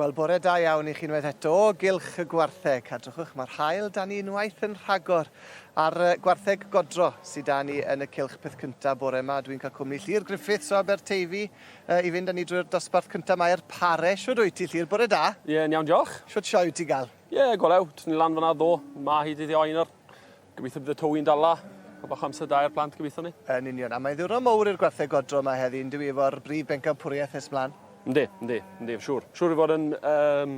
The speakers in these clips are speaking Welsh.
Wel, bore da iawn i chi unwaith eto o gylch y gwartheg. Adrychwch, mae'r haul da ni unwaith yn rhagor ar gwartheg godro sydd da ni yn y cylch peth cyntaf bore yma. Dwi'n cael cwmni Llyr Griffiths o Aberteifi i fynd â ni drwy'r dosbarth cyntaf. Mae'r pare. Shwd wyt ti, Llyr? Bore da. Ie, yn iawn, diolch. Shwd sioe wyt ti gael? Ie, golew. Tyn ni lan fyna ddo. Ma hi dydd Iau nawr. Gobeithio bydd y tywy'n dala. Cael bach o amser da i'r plant gobeithio ni. Yn union. A mae'n ddiwrnod mowr i'r gwartheg godro yma heddi, yn dyw i, efo'r brif bencampwriaeth nes mlaen. Yndi, yndi, yndi, siŵr. Siŵr i fod yn um,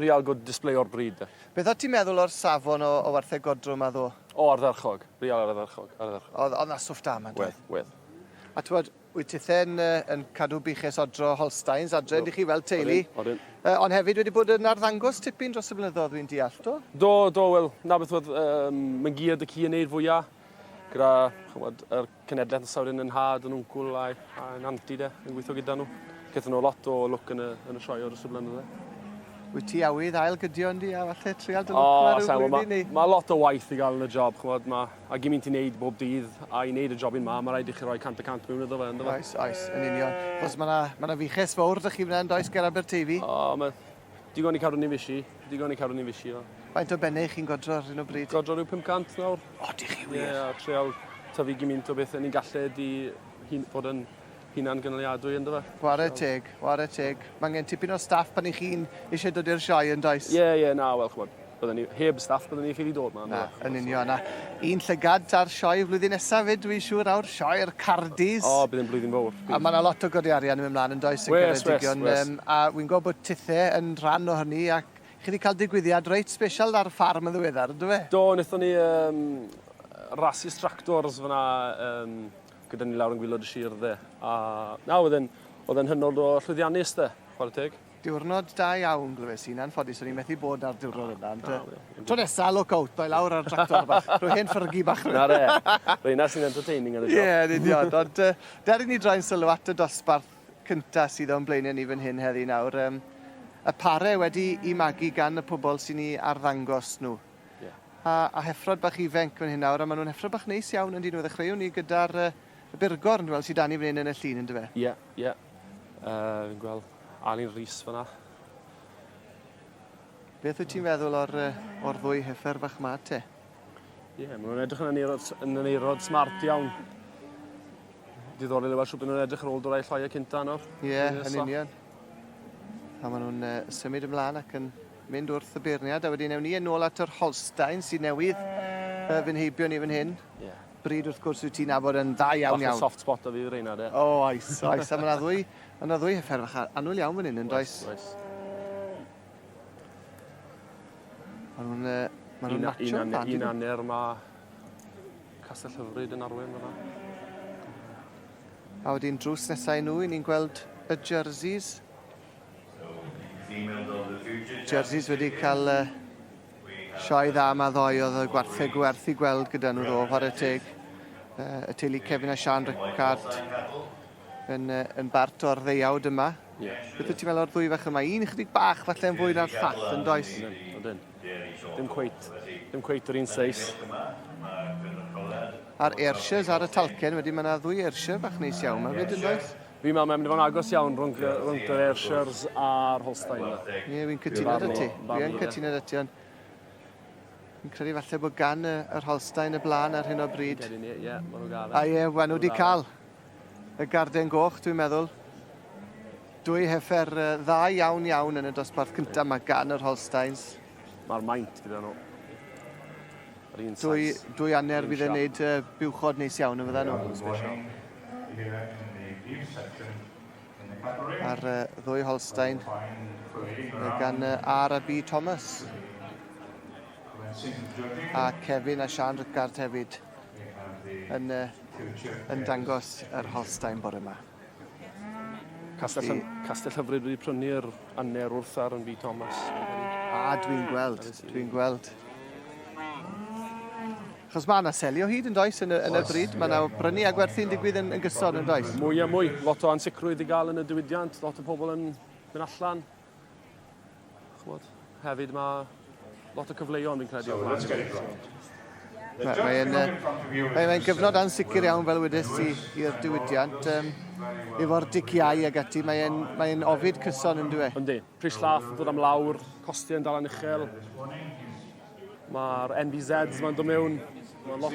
real good display o'r bryd. De. Beth o't ti'n meddwl o'r safon o, o wartheg godro yma ddo? O, ardderchog. Real ardderchog, ardderchog. Oedd, oedd na swff da yma, Wedd, wedd. A ti'n Wyt tithe'n yn cadw buches odro Holsteins adre yndych chi fel teulu? Odyn, odyn. Ond hefyd wedi bod yn arddangos tipyn dros y blynyddoedd dwi'n deall, do? Do, do, wel, 'na beth oedd yym myngi a dy-cu yn neud fwya gyda ch'mod yr cenedlaeth nesa wedyn 'yn nhad 'yn wncwl a'i a 'yn anti de yn gweitho gyda nhw. Gethon nhw lot o lwc yn y yn y sioe dros y blynydde. Wyt ti awydd ail gydio yndi a falle trial dy lwc 'ma ryw flwyddyn neu? Ma' lot o waith i ga'l yn y job ch'mod ma' a gymint ti'n neud bob dydd a i neud y jobyn 'ma ma' raid i chi roi 100% mewn iddo fe yndyfe? Oes oes yn union. Achos ma' 'na ma' 'na fuches fowr 'da chi fyn 'na yndoes ger Aberteifi? O ma' digon i cadw ni'n fishi digon i cadw ni'n fishi o. Faint o benne 'ych chi'n godro ar hyn o bryd? Godro ryw 500 nawr. O dych chi wir? Ie a trial tyfu gymint o bethe ni'n gallu 'di hun- fod yn hunan gynaliadwy yndyfe? Ware teg, ware teg. Ma' angen tipyn o staff pan 'ych chi'n isie dod i'r sioe yndoes? Ie ie na wel ch'mod bydden ni heb staff bydden ni ffili dod 'ma Na, yn union a un llygad ar sioe flwyddyn nesa 'fyd dwi'n siŵr awr, sioe'r Cardis. O bydd e'n blwyddyn fowr. A ma' 'na lot o godi arian yn mynd mlan yndoes yn Wes wes Ceredigion wes. yym a wi'n gweld bod tithe yn rhan o hynny ac chi 'di cael digwyddiad reit sbesial ar ffarm yn ddiweddar yndyfe? Do nethon ni yym rasys tractors fyna yym gyda ni lawr yn gwylod y sir de. A na, oedd e'n oedd e'n hynod o llwyddiannus de, chwarae teg. Diwrnod da iawn, glywes i'n anffodus, o'n i'n methu bod ar diwrnod yna, ond tro nesa, look out, doi lawr ar tractor bach, rhyw hen ffyrgi bach. Na re, reina sy'n entertaining yn y job. Ie, yn union, ond uh, der i ni droi'n sylw at y dosbarth cynta sydd o'n blaenau ni fan hyn heddi nawr. Um, y pare wedi i magu gan y pobl sy'n ei arddangos nhw. Ie. A, a heffrod bach ifenc fan hyn nawr, a maen nhw'n heffrod bach neis iawn yn dyn nhw. Ddechreuwn ni gyda'r uh, y burgorn, dwi'n weld sydd 'da ni fan hyn yn y llun, yndyfe? Ie, ie. Uh, fi'n gweld Alun Rees fyna. Beth wyt ti'n feddwl o'r, uh, or ddwy heffer fach ma te? Ie, yeah, maen nhw'n edrych yn aneirod, yn aneirod smart iawn. Diddorol i weld siwt nhw'n edrych ar ôl dod â'i lloiau cynta nawr. Ie, yeah, yn union. A maen nhw'n uh, symud ymlaen ac yn mynd wrth y beirniad, a wedyn ewn ni yn ôl at yr Holstein sydd newydd uh, fynd heibio ni fan hyn. Yeah. Bryd wrth gwrs wyt ti'n nabod yn dda iawn Bach iawn. o soft spot o fi reina de. O, oes, oes. A mae yna ddwy, ma 'na ddwy heffer fach annwyl iawn fan hyn, yn does? Oes, oes. Maen nhw'n uh, ma nhw'n matcho'n dda. Un aner mae Castell Hyfryd yn arwain fan'na. A wedyn drws nesau nhw, i ni'n gweld y jerseys. Jerseys wedi cael uh, sioe dda yma ddoe, oedd y gwartheg gwerth i gweld gyda nhw ddo, chwarae teg. Uh, y teulu Kevin a Sian Rickard yn, uh, yn bart o'r ddeuawd yma. Yeah. Beth wyt ti'n meddwl o'r ddwy fach yma? Un chydig bach falle yn fwy na'r llall, yn does? Odyn. Dim cweit, dim cweit yr un seis. A'r Ayrshires ar y talcen, wedyn mae yna ddwy Ayrshire bach neis iawn yma fyd, yn does? Fi'n meddwl mae'n mynd i fod yn agos iawn rhwng, rhwng yr Ayrshires a'r Holstein. Ie, fi'n cytuno 'da ti. Fi yn cytuno 'da ti, ond fi'n credu falle bod gan y, yr Holstein y blaen ar hyn o bryd. Ie, yeah, maen nhw'n gael. E. A ie, maen nhw wedi cael y garden goch, dwi'n meddwl. Dwy heffer dda iawn iawn yn y dosbarth cyntaf mae gan yr Holsteins. Mae'r maint gyda nhw. Yr un Dwy, dwy anner fydd yn neud uh, buwchod neis iawn yn fydda nhw. Special. A'r uh, ddwy Holstein gan uh, R a B Thomas. A Kevin a Sian Rickard hefyd yn, uh, yn dangos yr Holstein bore yma. Castell, Castell Hyfryd wedi prynu'r aner wrth ar yn B Thomas. A dwi'n gweld, dwi'n gweld. Achos mae yna selio hyd yn does yn y, yn y bryd, mae yna brynu a gwerthu'n digwydd yn, yn gyson yn does. Mwy a mwy, lot o ansicrwydd i gael yn y diwydiant, lot o pobl yn mynd allan. Ch'mod, hefyd mae lot o cyfleon fi'n credu o flaen. Mae'n mae, mae, mae gyfnod ansicr iawn fel wedes ti i'r diwydiant. Um, efo'r diciau ag ati, mae'n mae ofid cyson yn dwi? Yndi. Pris llath yn dod am lawr, costiau yn dal yn uchel. Mae'r NVZs ma'n dod mewn, mae lot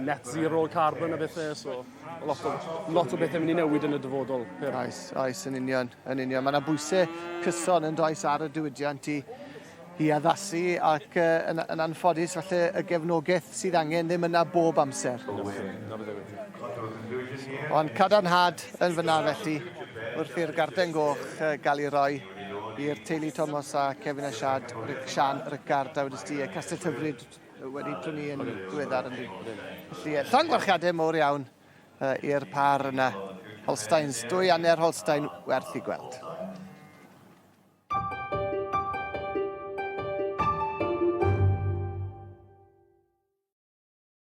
net zero carbon a bethau, so lot o, lot o bethau mynd i newid yn y dyfodol. Oes, oes, yn union, yn union. Mae yna bwysau cyson yn does ar y diwydiant i, i addasu ac uh, yn, yn anffodus falle y gefnogaeth sydd angen ddim yna bob amser. Ond cadarnhad yn fyna felly wrth i'r garden goch gael ei roi i'r teulu Thomas a Kevin a Siad, Sian Rickard a wedys di, Castell Hyfryd wedi prynu yn ddiweddar yn Felly, llongyfarchiadau mowr iawn i'r par yna. Holsteins, 2.5 Holstein werth i gweld.